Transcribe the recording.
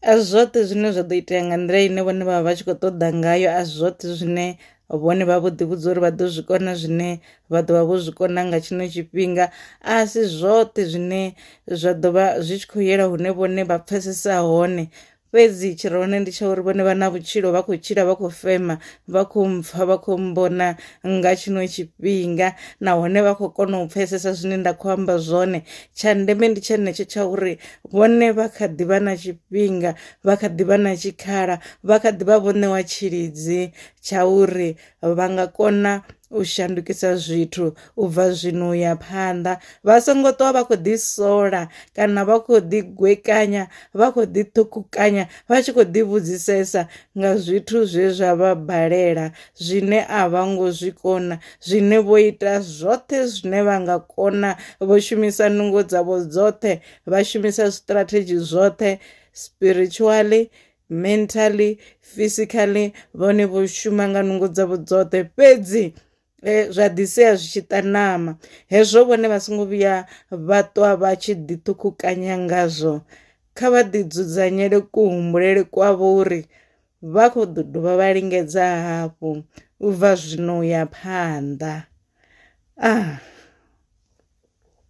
A si zwoṱhe zwine zwa ḓo itea nga nḓila ine vhone vha vha vha tshi kho ṱoḓa ngayo a si zwoṱhe zwine vhone vha vho ḓi vhudza uri vha ḓo zwikona zwine vha ḓo vha vho zwikona nga tshino tshifhinga, a si zwoṱhe zwine zwa ḓovha zwi tshi kho yela hune vhone vha pfesesa hone fhedzi tshire hone ndi tsha uri vhone vha na vhutshilo vha khou tshila vha khou fema vha kho mpfa vha khou mbona nga tshino tshifhinga nahone vha kho kona u pfesesa zwine nda kho amba zwone tsha ndeme ndi tshenetsho tsha uri vhone vha kha ḓivha na tshifhinga vha kha ḓivha na tshikhala vha kha ḓivha vho ṋewa tshilidzi tsha uri vha nga kona u shandukisa zwithu ubva zwino uya phanḓa vha songo ṱwa vha kho ḓi sola kana vha kho ḓi gwekanya vha kho ḓi ṱhukhukanya vha tshi kho ḓi vhudzisesa nga zwithu zwe zwa vha balela zwine a vha ngo zwikona zwine vho ita zwoṱhe zwine vha nga kona vho shumisa nungo dzavho dzoṱhe vha shumisa zwiṱirathedzhi zwoṱhe spiritually, mentally, physically vhone vho shuma nga nungo dzavho dzoṱhe fhedzi zwa ḓi sea zwi tshi ṱanama hezwo vhone vha songo vhuya vha ṱwa vha tshi ḓi ṱhukhukanya ngazwo kha vha ḓi dzudzanyela ku humbulele kwavho uri vha kho ḓo dovha vha lingedza hafhu u bva zwino uya phanḓa .